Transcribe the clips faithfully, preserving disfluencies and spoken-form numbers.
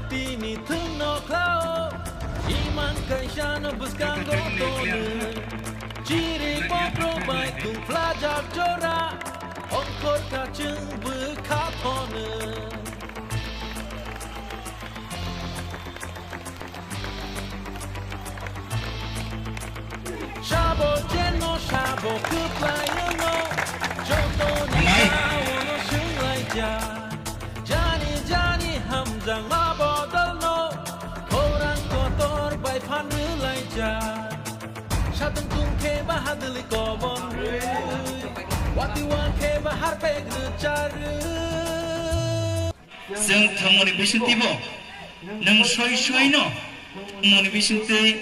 Tini thwngno khlao, iman kaisano bwskango tono. Chiri bokhro bai tungphlajak jora, ongkhor kachwng bwkha thono. Sabo chenno sabo kwplaino, jotoni Amai. Naono swnglaijak. Jani jani hamjakma bodolno, khorang kotor bai phan rwlaijak. Satong tungkhe ba hadwli kobon rwi, wati wankhe ba harpek rwcharwi. Chwng thwngmungni bisingtwibo nwng soi soino thwngmungni bisingtwi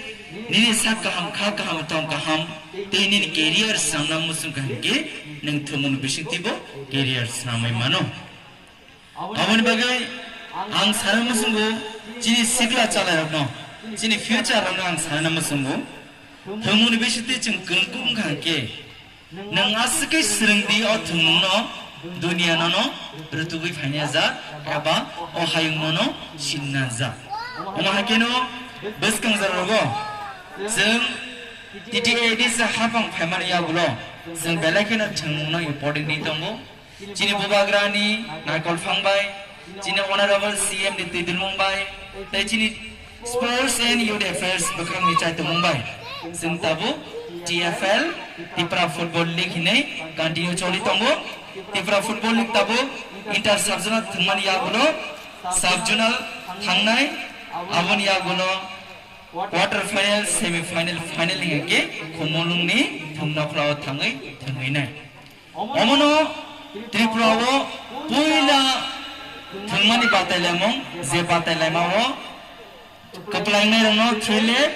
nini sak kaham, kha kaham, tong kaham tei nini career swnamna muchung kaham khe nwng thwngmungni bisingtwibo career swnamwi mano. Aboni bagwi ang sana muchungo chini sikla chalairokno, chini future rokno ang sana muchungo. Thwngmungni bisingtwi chwng kwrwngkuk wngkha hwnkhe, nwng aswk khe swrwngdi o thwngmungno, duniya nono rwtugwi phaina jak eba o hayung nono sinna jak. Omo hai kheno bwskang jora rogo chwng T T A D C hapang phaimani yagulo chwng belai kheno thwngmungno important ni tongo. Chini bubagrani naikol phang bai, chini honorable C M ni twidulmung bai, tei chini sports and youth affairs bwkhakni chaitumung bai, chwng tabuk T F L, Tipra Football League hinwi continue choli tongo. Tipra Football League tabuk inter sub zonal thwngmani yagulo sub zonal thangnai, aboni yagulo quarter final, semi final, final hingke khumulungni thwngnokhorao thangwi thwngwi nai. Omono Tripura o puila thwngmani batailaimung, je batailaima o kwplaingnai rokno three lakh,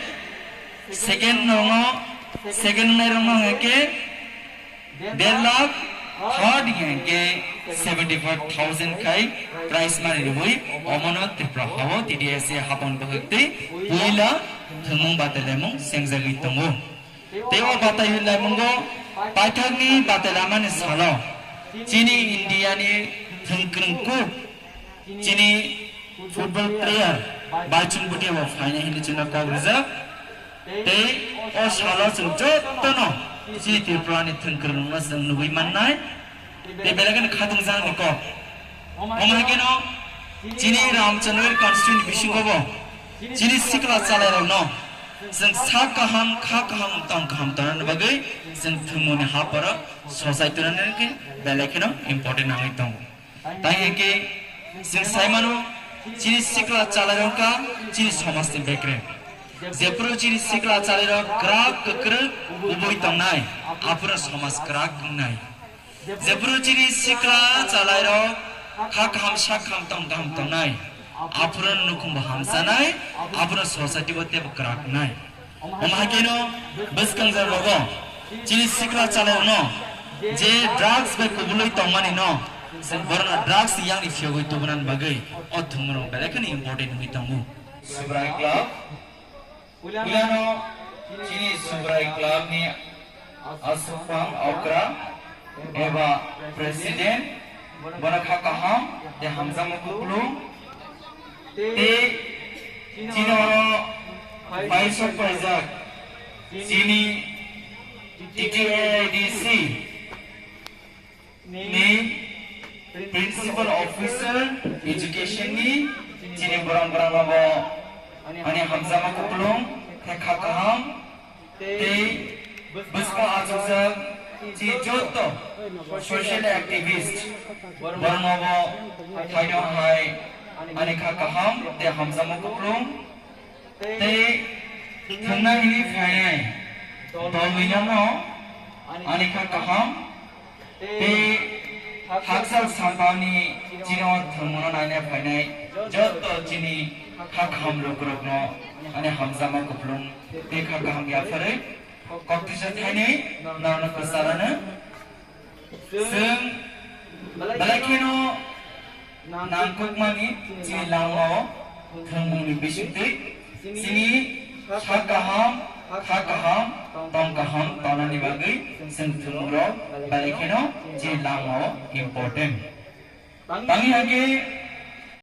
second rokno, second wngnai rokno hwnkhe der lakh, third hwnkhe seventy five thousand khai prize money rwui omono Tripura hao T D S A hapon bwkhak tei puila thwngmung batailaimung sengjagwi tongo. Tei o batai laimungo paithakni batai lamani salo chini India ni thwngkwrwng kuk chini football player Baichung Bhutia bo phainai hinwi chwngno kok rijak. Tei o salo chwng jotono chini Tripura ni thwngkwrwng no chwng nugwi mannai. Tei belai kheno khatung jang ni kok. Omo hai kheno chini Ramchandra constituency bisingo bo chini sikla chalairokno chwng sak kaham, kha kaham, tong kaham tongnani bagwi chwng thwngmungni ha poro sochai tongnani khe belai kheno important nangwi tongo. Tai hai khe chwng sai mano chini sikla chalairok wngkha chini somajni bekreng. Jephuru chini sikla chalairok kwrak kwkrwk kubui tongnai, aphuru somaj kwrak wngnai. Jephuru chini sikla chalairok kha kaham sak kaham tong kaham tongnai, aphuru nukhungbo hamsanai, aphuru society bo teibo kwrak wngnai. Omo hai kheno bwskang jora rogo chini sikla chalairokno je drugs bai kubulwi tongmani no, chwng borokno drugs ni yakni phiyogwi tubunani bagwi o thwngmung rok belai kheno important wngwi tongo. Subrai Club. Puilano chini Subrai Club ni aswkphang okra eba president, bono kha kaham tei hamjakma kupulung tei chini oro paisok paijak chini T T A D C ni Principal Officer Education ni chini borok borok nogo ani hamjakma kupulung tei kha kaham tei bwskango achukjak chi joto social activist borok nogo phaino hai ani kha kaham tei hamjakma kupulung. Tei thwngna hwnwi phainai dolwinano ani kha kaham tei hakchal sampani chini o thwngmungno naina phainai joto chini kha kaham lukurokno ani hamjakma kupulung tei kha kaham yapharwi koktwisa thainwi norokno kwcharano. Chwng belai kheno nangkukmani chini langmao thwngmungni bisingtwi chini sak kaham, kha kaham, tong kaham tongnani bagwi chwng thwngmungrok belai kheno chini langmao important. Tangwi hai khe